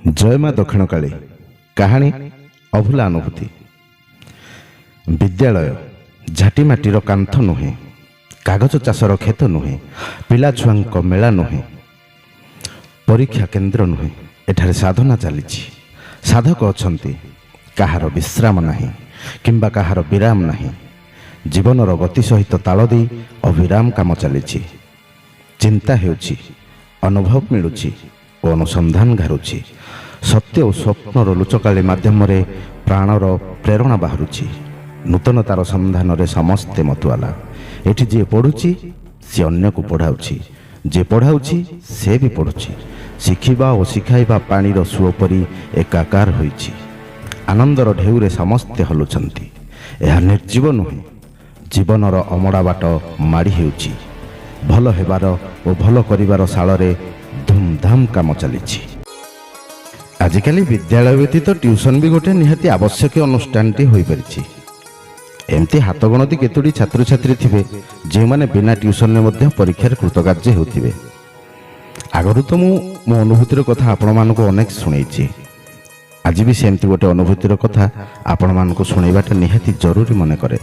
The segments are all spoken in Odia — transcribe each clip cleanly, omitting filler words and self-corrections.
ଜୟ ମା ଦକ୍ଷିଣକାଳୀ। କାହାଣୀ ଅଭୁଲା ଅନୁଭୂତି। ବିଦ୍ୟାଳୟ ଝାଟି ମାଟିର କାନ୍ଥ ନୁହେଁ, କାଗଜ ଚାଷର କ୍ଷେତ ନୁହେଁ, ପିଲାଛୁଆଙ୍କ ମେଳା ନୁହେଁ, ପରୀକ୍ଷା କେନ୍ଦ୍ର ନୁହେଁ। ଏଠାରେ ସାଧନା ଚାଲିଛି, ସାଧକ ଅଛନ୍ତି। କାହାର ବିଶ୍ରାମ ନାହିଁ କିମ୍ବା କାହାର ବିରାମ ନାହିଁ। ଜୀବନର ଗତି ସହିତ ତାଳ ଦେଇ ଅବିରାମ କାମ ଚାଲିଛି। ଚିନ୍ତା ହେଉଛି, ଅନୁଭବ ମିଳୁଛି ଓ ଅନୁସନ୍ଧାନ ଘାରୁଛି। ସତ୍ୟ ଓ ସ୍ୱପ୍ନର ଲୁଚକାଳି ମାଧ୍ୟମରେ ପ୍ରାଣର ପ୍ରେରଣା ବାହାରୁଛି। ନୂତନତାର ସନ୍ଧାନରେ ସମସ୍ତେ ମତୁଆଲା। ଏଠି ଯିଏ ପଢ଼ୁଛି, ସିଏ ଅନ୍ୟକୁ ପଢ଼ାଉଛି। ଯିଏ ପଢ଼ାଉଛି, ସେ ବି ପଢ଼ୁଛି। ଶିଖିବା ଓ ଶିଖାଇବା ପାଣିର ସୁଅ ପରି ଏକାକାର ହୋଇଛି। ଆନନ୍ଦର ଢେଉରେ ସମସ୍ତେ ହଲୁଛନ୍ତି। ଏହା ନିର୍ଜୀବ ନୁହେଁ, ଜୀବନର ଅମଡ଼ା ବାଟ ମାଡ଼ି ହେଉଛି। ଭଲ ହେବାର ଓ ଭଲ କରିବାର ଶାଳରେ ଧୁମଧାମ କାମ ଚାଲିଛି। ଆଜିକାଲି ବିଦ୍ୟାଳୟ ବ୍ୟତୀତ ଟ୍ୟୁସନ୍ ବି ଗୋଟେ ନିହାତି ଆବଶ୍ୟକୀୟ ଅନୁଷ୍ଠାନଟି ହୋଇପାରିଛି। ଏମିତି ହାତ ଗଣତି କେତୋଟି ଛାତ୍ରଛାତ୍ରୀ ଥିବେ, ଯେଉଁମାନେ ବିନା ଟ୍ୟୁସନରେ ମଧ୍ୟ ପରୀକ୍ଷାରେ କୃତକାର୍ଯ୍ୟ ହେଉଥିବେ। ଆଗରୁ ତ ମୁଁ ମୋ ଅନୁଭୂତିର କଥା ଆପଣମାନଙ୍କୁ ଅନେକ ଶୁଣେଇଛି। ଆଜି ବି ସେମିତି ଗୋଟେ ଅନୁଭୂତିର କଥା ଆପଣମାନଙ୍କୁ ଶୁଣେଇବାଟା ନିହାତି ଜରୁରୀ ମନେ କରେ,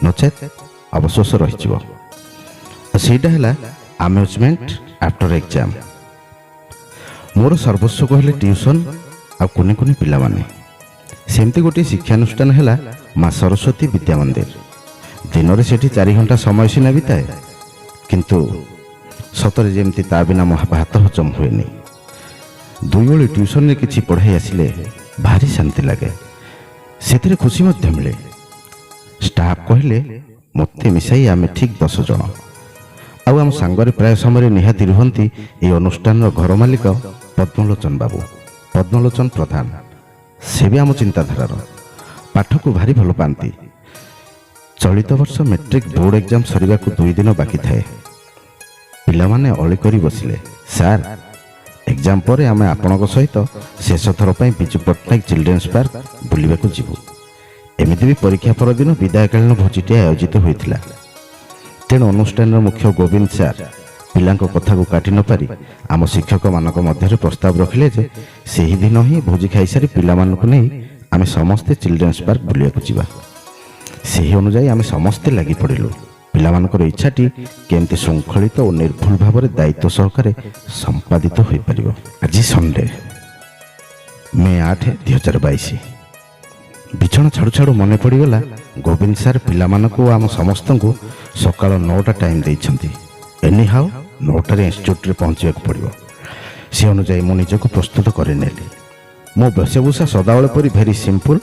ନଚେତ୍ ଅବଶୋଷ ରହିଯିବ। ସେଇଟା ହେଲା ଆମ୍ୟୁଜମେଣ୍ଟ ଆଫ୍ଟର ଏକ୍ଜାମ୍। ମୋର ସର୍ବସ୍ୱ କହିଲେ ଟ୍ୟୁସନ୍ ଆଉ କୁନି କୁନି ପିଲାମାନେ। ସେମିତି ଗୋଟିଏ ଶିକ୍ଷାନୁଷ୍ଠାନ ହେଲା ମା ସରସ୍ୱତୀ ବିଦ୍ୟା ମନ୍ଦିର। ଦିନରେ ସେଠି 4 ଘଣ୍ଟା ସମୟ ସିନା ବିତାଏ, କିନ୍ତୁ ସତରେ ଯେମିତି ତା ବିନା ମୋ ଭାତ ହଜମ ହୁଏନି। ଦୁଇ ଓଳି ଟ୍ୟୁସନରେ କିଛି ପଢ଼ାଇ ଆସିଲେ ଭାରି ଶାନ୍ତି ଲାଗେ, ସେଥିରେ ଖୁସି ମଧ୍ୟ ମିଳେ। ଷ୍ଟାଫ୍ କହିଲେ ମୋତେ ମିଶାଇ ଆମେ ଠିକ୍ 10 ଜଣ। ଆଉ ଆମ ସାଙ୍ଗରେ ପ୍ରାୟ ସମୟରେ ନିହାତି ରୁହନ୍ତି ଏହି ଅନୁଷ୍ଠାନର ଘର ମାଲିକ ପଦ୍ମଲୋଚନ ବାବୁ, ପଦ୍ମଲୋଚନ ପ୍ରଧାନ। ସେ ବି ଆମ ଚିନ୍ତାଧାରାର, ପାଠକୁ ଭାରି ଭଲ ପାଆନ୍ତି। ଚଳିତ ବର୍ଷ ମେଟ୍ରିକ ବୋର୍ଡ଼ ଏକ୍ଜାମ୍ ସରିବାକୁ 2 ଦିନ ବାକି ଥାଏ। ପିଲାମାନେ ଅଳି କରି ବସିଲେ, "ସାର୍, ଏକ୍ଜାମ୍ ପରେ ଆମେ ଆପଣଙ୍କ ସହିତ ଶେଷ ଥର ପାଇଁ ବିଜୁ ପଟ୍ଟନାୟକ ଚିଲଡ୍ରେନ୍ସ ପାର୍କ ବୁଲିବାକୁ ଯିବୁ।" ଏମିତି ବି ପରୀକ୍ଷା ପରଦିନ ବିଦାୟକାଳୀନ ଭୋଜିଟିଏ ଆୟୋଜିତ ହୋଇଥିଲା। ତେଣୁ ଅନୁଷ୍ଠାନର ମୁଖ୍ୟ ଗୋବିନ୍ଦ ସାର୍ ପିଲାଙ୍କ କଥାକୁ କାଟି ନପାରି ଆମ ଶିକ୍ଷକମାନଙ୍କ ମଧ୍ୟରେ ପ୍ରସ୍ତାବ ରଖିଲେ ଯେ ସେହିଦିନ ହିଁ ଭୋଜି ଖାଇସାରି ପିଲାମାନଙ୍କୁ ନେଇ ଆମେ ସମସ୍ତେ ଚିଲଡ୍ରେନ୍ସ ପାର୍କ ବୁଲିବାକୁ ଯିବା। ସେହି ଅନୁଯାୟୀ ଆମେ ସମସ୍ତେ ଲାଗି ପଡ଼ିଲୁ ପିଲାମାନଙ୍କର ଇଚ୍ଛାଟି କେମିତି ଶୃଙ୍ଖଳିତ ଓ ନିର୍ଭୁଲ ଭାବରେ ଦାୟିତ୍ୱ ସହକାରେ ସମ୍ପାଦିତ ହୋଇପାରିବ। ଆଜି ସଣ୍ଡେ, ମେ 8, 2022। ବିଛଣା ଛାଡ଼ୁ ଛାଡ଼ୁ ମନେ ପଡ଼ିଗଲା, ଗୋବିନ୍ଦ ସାର୍ ପିଲାମାନଙ୍କୁ ଓ ଆମ ସମସ୍ତଙ୍କୁ ସକାଳ 9ଟା ଟାଇମ୍ ଦେଇଛନ୍ତି। ଏନି ହାଉ 9ଟାରେ ଇନଷ୍ଟିଚ୍ୟୁଟ୍ରେ ପହଞ୍ଚିବାକୁ ପଡ଼ିବ। ସେ ଅନୁଯାୟୀ ମୁଁ ନିଜକୁ ପ୍ରସ୍ତୁତ କରିନେଲି। ମୋ ବେଶଭୂଷା ସଦାବେଳେ ପରି ଭେରି ସିମ୍ପଲ୍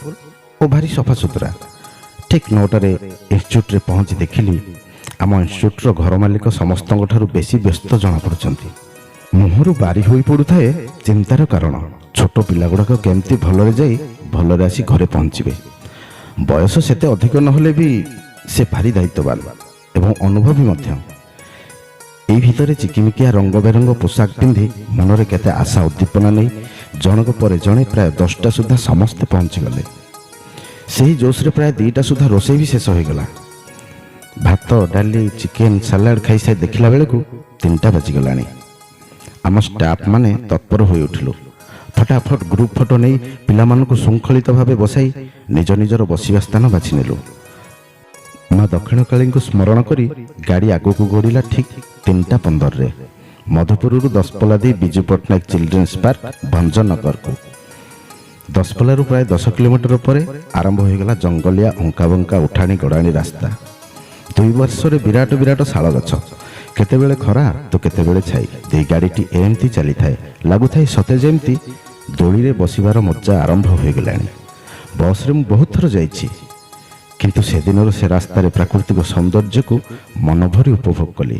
ଓ ଭାରି ସଫାସୁତୁରା। ଠିକ୍ 9ଟାରେ ଇନଷ୍ଟିଚ୍ୟୁଟ୍ରେ ପହଞ୍ଚି ଦେଖିଲି, ଆମ ଇନଷ୍ଟିଚ୍ୟୁଟ୍ର ଘର ମାଲିକ ସମସ୍ତଙ୍କ ଠାରୁ ବେଶୀ ବ୍ୟସ୍ତ ଜଣାପଡ଼ୁଛନ୍ତି। ମୁହଁରୁ ବାରି ହୋଇ ପଡ଼ୁଥାଏ ଚିନ୍ତାର କାରଣ, ଛୋଟ ପିଲାଗୁଡ଼ାକ କେମିତି ଭଲରେ ଯାଇ ଭଲରେ ଆସି ଘରେ ପହଞ୍ଚିବେ। ବୟସ ସେତେ ଅଧିକ ନହେଲେ ବି ସେ ଭାରି ଦାୟିତ୍ୱବାନ ଏବଂ ଅନୁଭବୀ ମଧ୍ୟ। ଏଇ ଭିତରେ ଚିକିମିକିଆ ରଙ୍ଗ ବେରଙ୍ଗ ପୋଷାକ ପିନ୍ଧି, ମନରେ କେତେ ଆଶା ଉଦ୍ଦୀପନା ନେଇ ଜଣକ ପରେ ଜଣେ ପ୍ରାୟ 10ଟା ସୁଦ୍ଧା ସମସ୍ତେ ପହଞ୍ଚିଗଲେ। ସେହି ଜୋସ୍ରେ ପ୍ରାୟ 2ଟା ସୁଦ୍ଧା ରୋଷେଇ ବି ଶେଷ ହୋଇଗଲା। ଭାତ, ଡାଲି, ଚିକେନ୍, ସାଲାଡ଼ ଖାଇସାରି ଦେଖିଲା ବେଳକୁ 3ଟା ବାଜିଗଲାଣି। ଆମ ଷ୍ଟାଫ୍ ମାନେ ତତ୍ପର ହୋଇ ଉଠିଲୁ। ଫଟାଫଟ ଗ୍ରୁପ୍ ଫଟୋ ନେଇ ପିଲାମାନଙ୍କୁ ଶୃଙ୍ଖଳିତ ଭାବେ ବସାଇ ନିଜ ନିଜର ବସିବା ସ୍ଥାନ ବାଛି ନେଲୁ। ମା ଦକ୍ଷିଣକାଳୀଙ୍କୁ ସ୍ମରଣ କରି ଗାଡ଼ି ଆଗକୁ ଗଡ଼ିଲା ଠିକ୍ 3ଟା 15ରେ ମଧୁପୁରରୁ ଦଶପଲା ଦେଇ ବିଜୁ ପଟ୍ଟନାୟକ ଚିଲଡ୍ରେନ୍ସ ପାର୍କ, ଭଞ୍ଜନଗରକୁ। ଦଶପଲାରୁ ପ୍ରାୟ 10 କିଲୋମିଟର ପରେ ଆରମ୍ଭ ହୋଇଗଲା ଜଙ୍ଗଲିଆ ଅଙ୍କାବଙ୍କା ଉଠାଣି ଗଡ଼ାଣି ରାସ୍ତା। ଦୁଇ ପାର୍ଶ୍ୱରେ ବିରାଟ ବିରାଟ ଶାଳ ଗଛ। କେତେବେଳେ ଖରା ତ କେତେବେଳେ ଛାଇ ଦେଇ ଗାଡ଼ିଟି ଏମିତି ଚାଲିଥାଏ। ଲାଗୁଥାଏ ସତେ ଯେମିତି ଦୋଳିରେ ବସିବାର ମଜା ଆରମ୍ଭ ହୋଇଗଲାଣି। ବସ୍ରେ ମୁଁ ବହୁତ ଥର ଯାଇଛି, କିନ୍ତୁ ସେଦିନର ସେ ରାସ୍ତାରେ ପ୍ରାକୃତିକ ସୌନ୍ଦର୍ଯ୍ୟକୁ ମନଭରି ଉପଭୋଗ କଲି।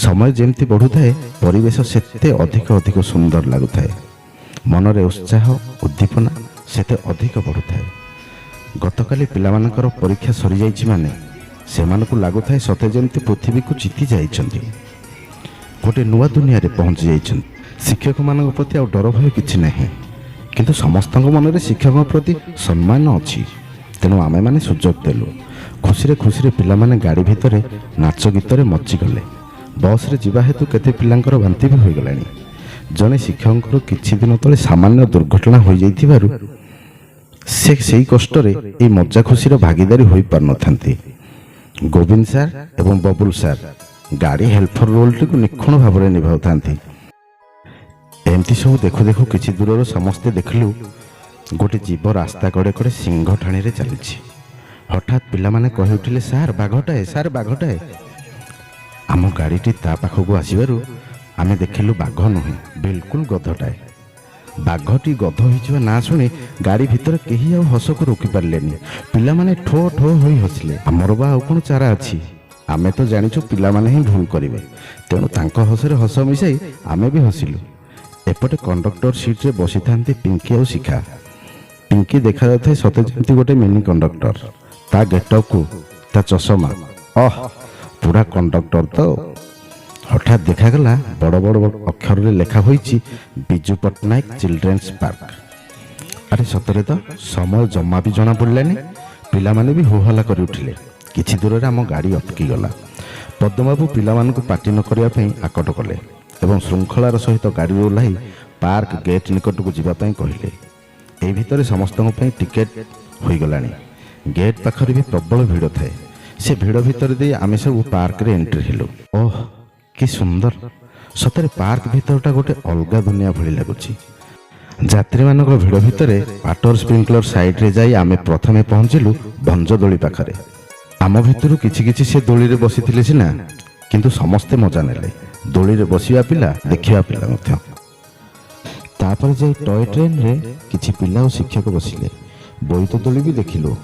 ସମୟ ଯେମିତି ବଢ଼ୁଥାଏ, ପରିବେଶ ସେତେ ଅଧିକ ଅଧିକ ସୁନ୍ଦର ଲାଗୁଥାଏ। ମନରେ ଉତ୍ସାହ ଉଦ୍ଦୀପନା ସେତେ ଅଧିକ ବଢ଼ୁଥାଏ। ଗତକାଲି ପିଲାମାନଙ୍କର ପରୀକ୍ଷା ସରିଯାଇଛି ମାନେ ସେମାନଙ୍କୁ ଲାଗୁଥାଏ ସତେ ଯେମିତି ପୃଥିବୀକୁ ଜିତି ଯାଇଛନ୍ତି, ଗୋଟେ ନୂଆ ଦୁନିଆରେ ପହଞ୍ଚି ଯାଇଛନ୍ତି। ଶିକ୍ଷକମାନଙ୍କ ପ୍ରତି ଆଉ ଡର ଭୟ କିଛି ନାହିଁ, କିନ୍ତୁ ସମସ୍ତଙ୍କ ମନରେ ଶିକ୍ଷକଙ୍କ ପ୍ରତି ସମ୍ମାନ ଅଛି। ତେଣୁ ଆମେମାନେ ସୁଯୋଗ ଦେଲୁ। ଖୁସିରେ ଖୁସିରେ ପିଲାମାନେ ଗାଡ଼ି ଭିତରେ ନାଚ ଗୀତରେ ମଜିଗଲେ। ବସ୍ରେ ଯିବା ହେତୁ କେତେ ପିଲାଙ୍କର ବାନ୍ତି ବି ହୋଇଗଲାଣି। ଜଣେ ଶିକ୍ଷକଙ୍କର କିଛି ଦିନ ତଳେ ସାମାନ୍ୟ ଦୁର୍ଘଟଣା ହୋଇଯାଇଥିବାରୁ ସେ ସେଇ କଷ୍ଟରେ ଏଇ ମଜା ଖୁସିର ଭାଗିଦାରୀ ହୋଇପାରିନଥାନ୍ତି। ଗୋବିନ୍ଦ ସାର୍ ଏବଂ ବବୁଲ ସାର୍ ଗାଡ଼ି ହେଲ୍ପର ରୋଲଟିକୁ ନିଖୁଣ ଭାବରେ ନିଭାଉଥାନ୍ତି। ଏମିତି ସବୁ ଦେଖୁ ଦେଖୁ କିଛି ଦୂରରୁ ସମସ୍ତେ ଦେଖିଲୁ, ଗୋଟେ ଜୀବ ରାସ୍ତା କଡ଼େ କଡ଼େ ସିଂହ ଠାଣିରେ ଚାଲିଛି। ହଠାତ୍ ପିଲାମାନେ କହି ଉଠିଲେ, "ସାର୍, ବାଘଟାଏ! ସାର୍, ବାଘଟାଏ!" ଆମ ଗାଡ଼ିଟି ତା ପାଖକୁ ଆସିବାରୁ ଆମେ ଦେଖିଲୁ, ବାଘ ନୁହେଁ, ବିଲକୁଲ ଗଧଟାଏ। ବାଘଟି ଗଧ ହୋଇଯିବା ନାଁ ଶୁଣି ଗାଡ଼ି ଭିତରେ କେହି ଆଉ ହସକୁ ରୋକିପାରିଲେନି। ପିଲାମାନେ ଠୋ ଠୋ ହୋଇ ହସିଲେ। ଆମର ବା ଆଉ କ'ଣ ଚାରା ଅଛି? ଆମେ ତ ଜାଣିଛୁ ପିଲାମାନେ ହିଁ ଭୁଲ କରିବେ। ତେଣୁ ତାଙ୍କ ହସରେ ହସ ମିଶାଇ ଆମେ ବି ହସିଲୁ। ଏପଟେ କଣ୍ଡକ୍ଟର ସିଟ୍ରେ ବସିଥାନ୍ତି ପିଙ୍କି ଆଉ ଶିଖା। ପିଙ୍କି ଦେଖାଯାଉଥାଏ ସତେ ଯେମିତି ଗୋଟେ ମିନି କଣ୍ଡକ୍ଟର। ତା ଗେଟଅପ୍କୁ ତା ଚଷମା, ଅହ, ପୁରା କଣ୍ଡକ୍ଟର ତ। ହଠାତ୍ ଦେଖାଗଲା, ବଡ଼ ବଡ଼ ଅକ୍ଷରରେ ଲେଖା ହୋଇଛି, ବିଜୁ ପଟ୍ଟନାୟକ ଚିଲଡ୍ରେନ୍ସ ପାର୍କ। ଆରେ, ସତରେ ତ ସମୟ ଜମା ବି ଜଣା ପଡ଼ିଲାନି। ପିଲାମାନେ ବି ହୋହଲ୍ଲା କରି ଉଠିଲେ। କିଛି ଦୂରରେ ଆମ ଗାଡ଼ି ଅଟକିଗଲା। ପଦ୍ମବାବୁ ପିଲାମାନଙ୍କୁ ପାଟି ନ କରିବା ପାଇଁ ଆକଟ କଲେ ଏବଂ ଶୃଙ୍ଖଳାର ସହିତ ଗାଡ଼ିରୁ ଓହ୍ଲାଇ ପାର୍କ ଗେଟ୍ ନିକଟକୁ ଯିବା ପାଇଁ କହିଲେ। ଏଇ ଭିତରେ ସମସ୍ତଙ୍କ ପାଇଁ ଟିକେଟ୍ ହୋଇଗଲାଣି। ଗେଟ୍ ପାଖରେ ବି ପ୍ରବଳ ଭିଡ଼ ଥାଏ। ସେ ଭିଡ଼ ଭିତରେ ଦେଇ ଆମେ ସବୁ ପାର୍କରେ ଏଣ୍ଟ୍ରି ହେଲୁ। ଓହ, କି ସୁନ୍ଦର! ସତରେ ପାର୍କ ଭିତରଟା ଗୋଟେ ଅଲଗା ଦୁନିଆ ଭଳି ଲାଗୁଛି। ଯାତ୍ରୀମାନଙ୍କ ଭିଡ଼ ଭିତରେ ୱାଟର ସ୍ପ୍ରିଙ୍କଲର ସାଇଡ୍ରେ ଯାଇ ଆମେ ପ୍ରଥମେ ପହଞ୍ଚିଲୁ ଭଞ୍ଜଦୋଳି ପାଖରେ। ଆମ ଭିତରୁ କିଛି କିଛି ସେ ଦୋଳିରେ ବସିଥିଲେ ସିନା, କିନ୍ତୁ ସମସ୍ତେ ମଜା ନେଲେ, ଦୋଳିରେ ବସିବା ପିଲା, ଦେଖିବା ପିଲା ମଧ୍ୟ। ତାପରେ ଯାଇ ଟୟ ଟ୍ରେନରେ କିଛି ପିଲା ଓ ଶିକ୍ଷକ ବସିଲେ। ବୋଇତ ଦୋଳି ବି ଦେଖିଲୁ।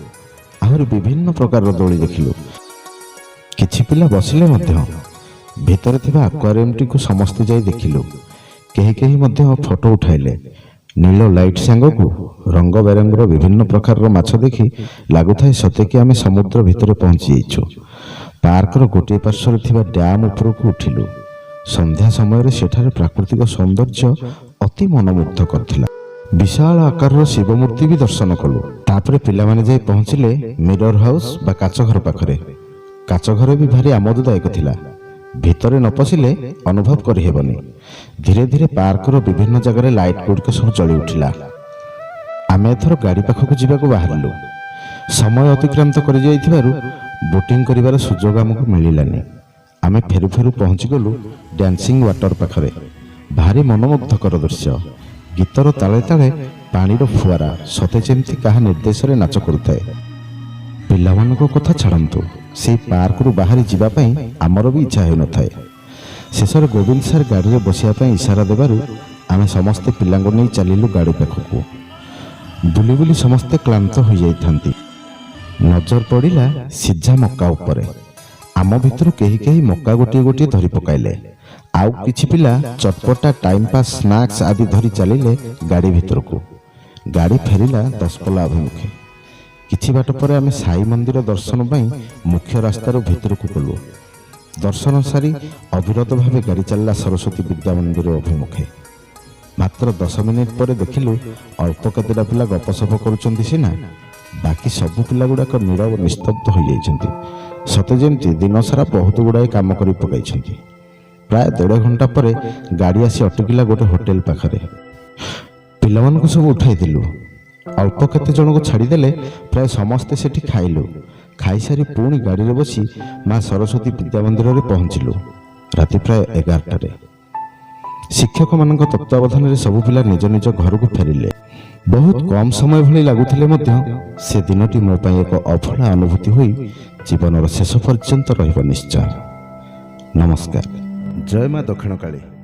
ଆହୁରି ବିଭିନ୍ନ ପ୍ରକାରର ଦୋଳି ଦେଖିଲୁ। କିଛି ପିଲା ବସିଲେ ମଧ୍ୟ। ଭିତରେ ଥିବା ଆକ୍ୱାରିୟମଟିକୁ ସମସ୍ତେ ଯାଇ ଦେଖିଲୁ। କେହି କେହି ମଧ୍ୟ ଫଟୋ ଉଠାଇଲେ। ନୀଳ ଲାଇଟ୍ ସାଙ୍ଗକୁ ରଙ୍ଗ ବେରଙ୍ଗର ବିଭିନ୍ନ ପ୍ରକାରର ମାଛ ଦେଖି ଲାଗୁଥାଏ ସତେ କି ଆମେ ସମୁଦ୍ର ଭିତରେ ପହଞ୍ଚି ଯାଇଛୁ। ପାର୍କର ଗୋଟିଏ ପାର୍ଶ୍ୱରେ ଥିବା ଡ୍ୟାମ୍ ଉପରକୁ ଉଠିଲୁ। ସନ୍ଧ୍ୟା ସମୟରେ ସେଠାରେ ପ୍ରାକୃତିକ ସୌନ୍ଦର୍ଯ୍ୟ ଅତି ମନମୁଗ୍ଧ କରିଥିଲା। ବିଶାଳ ଆକାରର ଶିବ ମୂର୍ତ୍ତି ବି ଦର୍ଶନ କଲୁ। ତାପରେ ପିଲାମାନେ ଯାଇ ପହଞ୍ଚିଲେ ମିରର ହାଉସ୍ ବା କାଚଘର ପାଖରେ। କାଚଘର ବି ଭାରି ଆମୋଦଦାୟକ ଥିଲା। ଭିତରେ ନ ପଶିଲେ ଅନୁଭବ କରିହେବନି। ଧୀରେ ଧୀରେ ପାର୍କର ବିଭିନ୍ନ ଜାଗାରେ ଲାଇଟ୍ ଗୁଡ଼ିକ ସବୁ ଜଳି ଉଠିଲା। ଆମେ ଏଥର ଗାଡ଼ି ପାଖକୁ ଯିବାକୁ ବାହାରିଲୁ। ସମୟ ଅତିକ୍ରାନ୍ତ କରିଯାଇଥିବାରୁ ବୋଟିଂ କରିବାର ସୁଯୋଗ ଆମକୁ ମିଳିଲାନି। ଆମେ ଫେରୁ ଫେରୁ ପହଞ୍ଚିଗଲୁ ଡ୍ୟାନ୍ସିଂ ୱାଟର ପାଖରେ। ଭାରି ମନୋମୁଗ୍ଧକର ଦୃଶ୍ୟ। ଗୀତର ତାଳେ ତାଳେ ପାଣିର ଫୁଆରା ସତେ ଯେମିତି କାହା ନିର୍ଦ୍ଦେଶରେ ନାଚ କରୁଥାଏ। ପିଲାମାନଙ୍କ କଥା ଛାଡ଼ନ୍ତୁ, ସେଇ ପାର୍କରୁ ବାହାରି ଯିବା ପାଇଁ ଆମର ବି ଇଚ୍ଛା ହେଉନଥାଏ। ଶେଷରେ ଗୋବିନ୍ଦ ସାର୍ ଗାଡ଼ିରେ ବସିବା ପାଇଁ ଇଶାରା ଦେବାରୁ ଆମେ ସମସ୍ତେ ପିଲାଙ୍କୁ ନେଇ ଚାଲିଲୁ ଗାଡ଼ି ପାଖକୁ। ବୁଲି ବୁଲି ସମସ୍ତେ କ୍ଳାନ୍ତ ହୋଇଯାଇଥାନ୍ତି। ନଜର ପଡ଼ିଲା ସିଝା ମକା ଉପରେ। ଆମ ଭିତରୁ କେହି କେହି ମକା ଗୋଟିଏ ଗୋଟିଏ ଧରି ପକାଇଲେ। ଆଉ କିଛି ପିଲା ଚଟପଟା ଟାଇମ୍ ପାସ୍ ସ୍ନାକ୍ସ ଆଦି ଧରି ଚାଲିଲେ ଗାଡ଼ି ଭିତରକୁ। ଗାଡ଼ି ଫେରିଲା ଦଶପଲ୍ଲା ଅଭିମୁଖେ। କିଛି ବାଟ ପରେ ଆମେ ସାଇ ମନ୍ଦିର ଦର୍ଶନ ପାଇଁ ମୁଖ୍ୟ ରାସ୍ତାରୁ ଭିତରକୁ ଗଲୁ। ଦର୍ଶନ ସାରି ଅବିରତ ଭାବେ ଗାଡ଼ି ଚାଲିଲା ସରସ୍ୱତୀ ବିଦ୍ୟା ମନ୍ଦିର ଅଭିମୁଖେ। ମାତ୍ର 10 ମିନିଟ୍ ପରେ ଦେଖିଲୁ, ଅଳ୍ପ କେତେଟା ପିଲା ଗପସପ କରୁଛନ୍ତି ସିନା, ବାକି ସବୁ ପିଲା ଗୁଡ଼ାକ ନୀରବ ନିସ୍ତବ୍ଧ ହୋଇଯାଇଛନ୍ତି, ସତେ ଯେମିତି ଦିନସାରା ବହୁତ ଗୁଡ଼ାଏ କାମ କରି ପକାଇଛନ୍ତି। ପ୍ରାୟ ଦେଢ଼ ଘଣ୍ଟା ପରେ ଗାଡ଼ି ଆସି ଅଟକିଲା ଗୋଟେ ହୋଟେଲ ପାଖରେ। ପିଲାମାନଙ୍କୁ ସବୁ ଉଠାଇଦେଲୁ। ଅଳ୍ପ କେତେ ଜଣଙ୍କୁ ଛାଡ଼ିଦେଲେ ପ୍ରାୟ ସମସ୍ତେ ସେଠି ଖାଇଲୁ। ଖାଇସାରି ପୁଣି ଗାଡ଼ିରେ ବସି ମା ସରସ୍ୱତୀ ବିଦ୍ୟା ମନ୍ଦିରରେ ପହଞ୍ଚିଲୁ ରାତି ପ୍ରାୟ 11ଟାରେ। ଶିକ୍ଷକମାନଙ୍କ ତତ୍ତ୍ୱାବଧାନରେ ସବୁ ପିଲା ନିଜ ନିଜ ଘରକୁ ଫେରିଲେ। ବହୁତ କମ୍ ସମୟ ଭଳି ଲାଗୁଥିଲେ ମଧ୍ୟ ସେ ଦିନଟି ମୋ ପାଇଁ ଏକ ଅଭୁଲା ଅନୁଭୂତି ହୋଇ ଜୀବନର ଶେଷ ପର୍ଯ୍ୟନ୍ତ ରହିବ ନିଶ୍ଚୟ। ନମସ୍କାର। ଜୟ ମା ଦକ୍ଷିଣକାଳୀ।